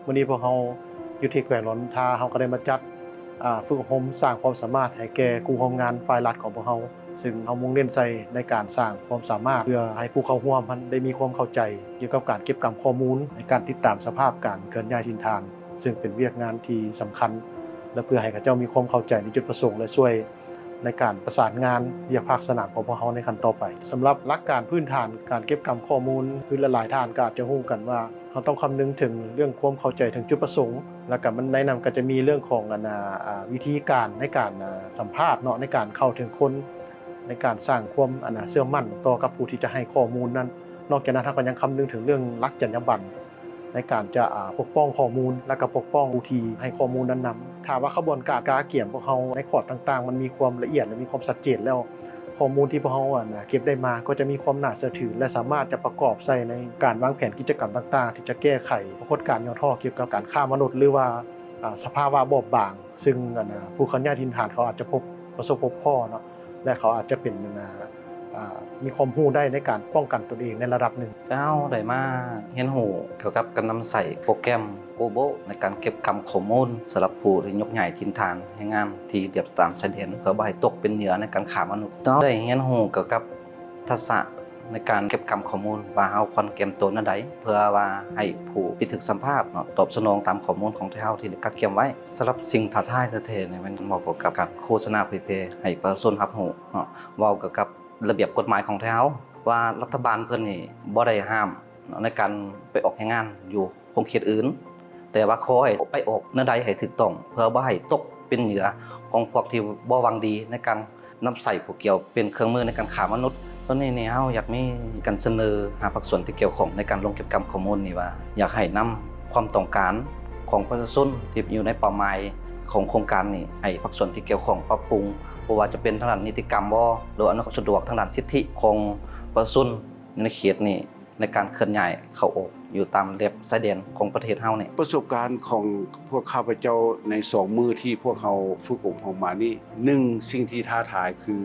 ມື້ນີ້ພວກເຮົາຢູ່ທີ່ແຂວງຫຼວງນ້ຳທາ ເຮົາກໍໄດ້ມາຈັດ ອາ ຝຶກອົບຮົມສ້າງຄວາມສາມາດໃຫ້ແກ່ຄູຮ່ວມງານຝ່າຍລັດຂອງພວກເຮົາ ຊຶ່ງເຮົາມຸ່ງເນັ້ນໃສ່ໃນການສ້າງຄວາມສາມາດ ເພື່ອໃຫ້ຜູ້ເຂົ້າຮ່ວມຫັ້ນໄດ້ມີຄວາມເຂົ້າໃຈກ່ຽວກັບການເກັບກຳຂໍ້ມູນໃນການຕິດຕາມສະພາບການເຄື່ອນຍ້າຍຖິ່ນຖານ ຊຶ່ງເປັນວຽກງານທີ່ສຳຄັນ ແລະ ເພື່ອໃຫ້ເຂົາເຈົ້າມີຄວາມເຂົ້າໃຈໃນຈຸດປະສົງ ແລະ ຊ່ວຍໃນການປະສານງານວຽກພາກສະໜາມຂອງພວກເຮົາໃນຂັ້ນຕໍ່ໄປ. ສຳລັບຫຼັກການພື້ນຖານການເກັບກຳຂໍ້ມູນ ຄືຫຼາຍໆທ່ານກໍອາດຈະຮູ້ກັນວ່າ ເຮົາຕ້ອງຄຳນຶງເຖິງເລື່ອງຄວາມເຂົ້າໃຈເຖິງຈຸດປະສົງ ແລ້ວກໍມັນໃນນັ້ນກໍຈະມີເລື່ອງຂອງ ອັນນ່າ ອາ ວິທີການໃນການ ອາ ສຳພາດເນາະ ໃນການເຂົ້າເຖິງຄົນ ໃນການສ້າງຄວາມ ອັນນ່າ ເຊື່ອໝັ້ນຕໍ່ກັບຜູ້ທີ່ຈະໃຫ້ຂໍ້ມູນນັ້ນ. ນອກຈາກນັ້ນ ເຮົາກໍຍັງຄຳນຶງເຖິງເລື່ອງຫຼັກຈັນຍາບັນ ໃນການຈະ ອາ ປົກປ້ອງຂໍ້ມູນ ແລ້ວກໍປົກປ້ອງຜູ້ທີ່ໃຫ້ຂໍ້ມູນນັ້ນນຳ. ຖ້າວ່າຂະບວນການກະກຽມພວກເຮົາໃນຂອດຕ່າງໆ ມັນມີຄວາມລະອຽດ ແລະ ມີຄວາມຊັດເຈນແລ້ວ ຂໍ້ມູນທີ່ພວກເຮົາ ອັນ ເກັບໄດ້ມາກໍຈະມີຄວາມໜ້າເຊື່ອຖື ແລະ ສາມາດຈະປະກອບໃສ່ໃນການວາງແຜນກິດຈະກຳຕ່າງໆ ທີ່ຈະແກ້ໄຂປາກົດການຫຍໍ້ທໍ້ກ່ຽວກັບການຄ້າມະນຸດ ຫຼືວ່າ ອາ ສະພາວະບອບບາງ ຊຶ່ງ ອັນ ອາ ຜູ້ເຄື່ອນຍ້າຍຖິ່ນຖານເຂົາອາດຈະພົບ ປະສົບພົບພໍ້ເນາະ ແລະ ເຂົາອາດຈະເປັນ ອັນ ອາ ອາ ມີຄວາມຮູ້ໄດ້ໃນການປ້ອງກັນຕົນເອງໃນລະດັບໜຶ່ງ. ເຮົາໄດ້ມາຮຽນຮູ້ກ່ຽວກັບການນຳໃຊ້ໂປຣແກຣມ Global ໃນການເກັບກຳຂໍ້ມູນສຳລັບຜູ້ທີ່ຍົກຍ້າຍຖິ່ນຖານແຮງງານທີ່ລຽບຕາມຊາຍແດນ ເພື່ອບໍ່ໃຫ້ຕົກເປັນເຫຍື່ອໃນການຄ້າມະນຸດ. ເຮົາໄດ້ຮຽນຮູ້ກ່ຽວກັບທັກສະໃນການເກັບກຳຂໍ້ມູນວ່າເຮົາຄວນກຽມໂຕແນວໃດ ເພື່ອວ່າໃຫ້ຜູ້ທີ່ຖືກສຳພາດເນາະ ຕອບສະໜອງຕາມຂໍ້ມູນຂອງໄທເຮົາທີ່ໄດ້ກະກຽມໄວ້. ສຳລັບສິ່ງທ້າທາຍແທ້ໆນີ້ ແມ່ນເວົ້າກ່ຽວກັບການໂຄສະນາເຜີຍແຜ່ໃຫ້ປະຊາຊົນຮັບຮູ້ເນາະ ເວົ້າກ່ຽວກັບລະບຽບກົດໝາຍຂອງໄທເຮົາວ່າລັດຖະບານເພິ່ນນີ້ບໍ່ໄດ້ຫ້າມ ໃນການໄປອອກແຮງງານຢູ່ຂົງເຂດອື່ນ, ແຕ່ວ່າຂໍໃຫ້ໄປອອກແນວໃດໃຫ້ຖືກຕ້ອງ ເພື່ອບໍ່ໃຫ້ຕົກເປັນເຫຍື່ອຂອງພວກທີ່ບໍ່ຫວັງດີໃນການນຳໃຊ້ຜູ້ກ່ຽວເປັນເຄື່ອງມືໃນການຄ້າມະນຸດ. ຕອນນີ້ນີ້ເຮົາຢາກມີການສະເໜີຫາພາກສ່ວນທີ່ກ່ຽວຂ້ອງໃນການລົງເກັບກຳຂໍ້ມູນນີ້ວ່າ ຢາກໃຫ້ນຳຄວາມຕ້ອງການຂອງປະຊາຊົນທີ່ຢູ່ໃນເປົ້າໝາຍຂອງໂຄງການນີ້ ໃຫ້ພາກສ່ວນທີ່ກ່ຽວຂ້ອງປັບປຸງ, ບໍ່ວ່າຈະເປັນທາງດ້ານນິຕິກຳບໍ ຫຼືອຳນວຍຄວາມສະດວກທາງດ້ານສິດທິຂອງປະຊາຊົນ ໃນເຂດນີ້ ໃນການເຄື່ອນຍ້າຍເຂົ້າອອກຢູ່ຕາມແລບຊາຍແດນຂອງປະເທດເຮົານີ້. ປະສົບການຂອງພວກຂ້າພະເຈົ້າໃນສອງມື້ທີ່ພວກເຮົາຝຶກອົບຮົມມານີ້ ໜຶ່ງ ສິ່ງທີ່ທ້າທາຍຄື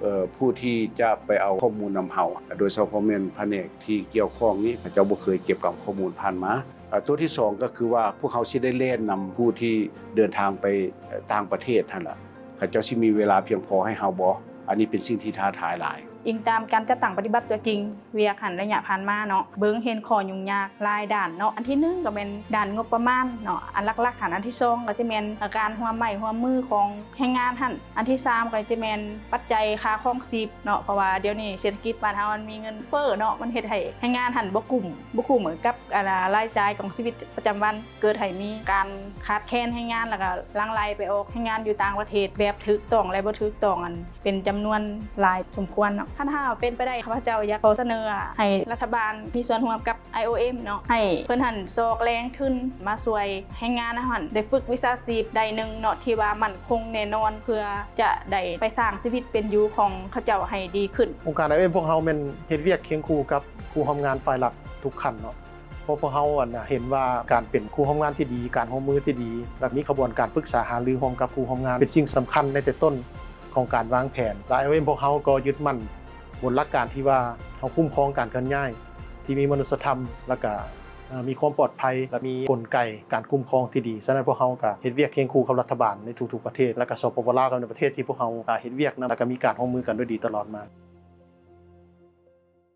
ເອີ ຜູ້ທີ່ຈະໄປເອົາຂໍ້ມູນນຳເຮົາ ໂດຍສະເພາະແມ່ນພະແນກທີ່ກ່ຽວຂ້ອງນີ້ ເຂົາເຈົ້າບໍ່ເຄີຍເກັບກຳຂໍ້ມູນຜ່ານມາ. ເອີ ຕົວທີສອງ ກໍຄືວ່າພວກເຮົາຊິໄດ້ແລ່ນນຳຜູ້ທີ່ເດີນທາງໄປຕ່າງປະເທດຫັ້ນລະ ເຂົາເຈົ້າຊິມີເວລາພຽງພໍໃຫ້ເຮົາບໍ່? ອັນນີ້ເປັນສິ່ງທີ່ທ້າທາຍຫຼາຍ. ອີງຕາມການຈັດຕັ້ງປະຕິບັດຕົວຈິງວຽກຫັ້ນ ໄລຍະຜ່ານມາເນາະ ເບິ່ງເຫັນຂໍ້ຫຍຸ້ງຍາກຫຼາຍດ້ານເນາະ. ອັນທີໜຶ່ງກໍແມ່ນດ້ານງົບປະມານເນາະ ອັນຫຼັກໆຫັ້ນ. ອັນທີສອງກໍຈະແມ່ນການຮ່ວມໄມ້ຮ່ວມມືຂອງແຮງງານຫັ້ນ. ອັນທີສາມກໍຈະແມ່ນປັດໄຈຄ່າຄອງຊີບເນາະ ເພາະວ່າດຽວນີ້ເສດຖະກິດບ້ານເຮົາມັນມີເງິນເຟີ້ເນາະ ມັນເຮັດໃຫ້ແຮງງານຫັ້ນບໍ່ກຸ້ມ ບໍ່ກຸ້ມກັບ ອາ ລາຍຈ່າຍຂອງຊີວິດປະຈຳວັນ. ເກີດໃຫ້ມີການຂາດແຄນແຮງງານ ແລ້ວກໍຫຼັ່ງໄຫຼໄປອອກແຮງງານຢູ່ຕ່າງປະເທດແບບຖືກຕ້ອງ ແລະ ບໍ່ຖືກຕ້ອງ ອັນເປັນຈຳນວນຫຼາຍສົມຄວນເນາະ. ຄັນຖ້າເປັນໄປໄດ້ ຂ້າພະເຈົ້າຢາກຂໍສະເໜີໃຫ້ລັດຖະບານມີສ່ວນຮ່ວມກັບ ໄອໂອເອັມ ເນາະ ໃຫ້ເພິ່ນຫັ້ນຊອກແຫຼ່ງທຶນມາຊ່ວຍແຮງງານເຮົາຫັ້ນໄດ້ຝຶກວິຊາຊີບໃດໜຶ່ງເນາະ ທີ່ວ່າໝັ້ນຄົງແນ່ນອນ ເພື່ອຈະໄດ້ໄປສ້າງຊີວິດເປັນຢູ່ຂອງເຂົາເຈົ້າໃຫ້ດີຂຶ້ນ. ອົງການ ໄອໂອເອັມ ພວກເຮົາແມ່ນເຮັດວຽກຄຽງຄູ່ກັບຄູ່ຮ່ວມງານຝ່າຍລັດທຸກຂັ້ນເນາະ. ເພາະພວກເຮົາ ອັນ ເຫັນວ່າການເປັນຄູ່ຮ່ວມງານທີ່ດີ, ການຮ່ວມມືທີ່ດີ ແລະ ມີຂະບວນການປຶກສາຫາລືຮ່ວມກັບຄູ່ຮ່ວມງານ ເປັນສິ່ງສຳຄັນໃນແຕ່ຕົ້ນຂອງການວາງແຜນ. ແລະ ໄອໂອເອັມ ພວກເຮົາກໍຍຶດໝັ້ນບົນຫຼັກການທີ່ວ່າເຮົາຄຸ້ມຄອງການເຄື່ອນຍ້າຍທີ່ມີມະນຸດສະທຳ ແລ້ວກະ ເອີ ມີຄວາມປອດໄພ ແລະ ມີກົນໄກການຄຸ້ມຄອງທີ່ດີ. ສະນັ້ນ ພວກເຮົາກະເຮັດວຽກຄຽງຄູ່ກັບລັດຖະບານໃນທຸກໆປະເທດ ແລະ ກະ ສປປ ລາວ ກັບໃນປະເທດທີ່ພວກເຮົາ ອາ ເຮັດວຽກນຳ ແລະ ກະມີການຮ່ວມມືກັນດ້ວຍດີຕະຫຼອດມາ.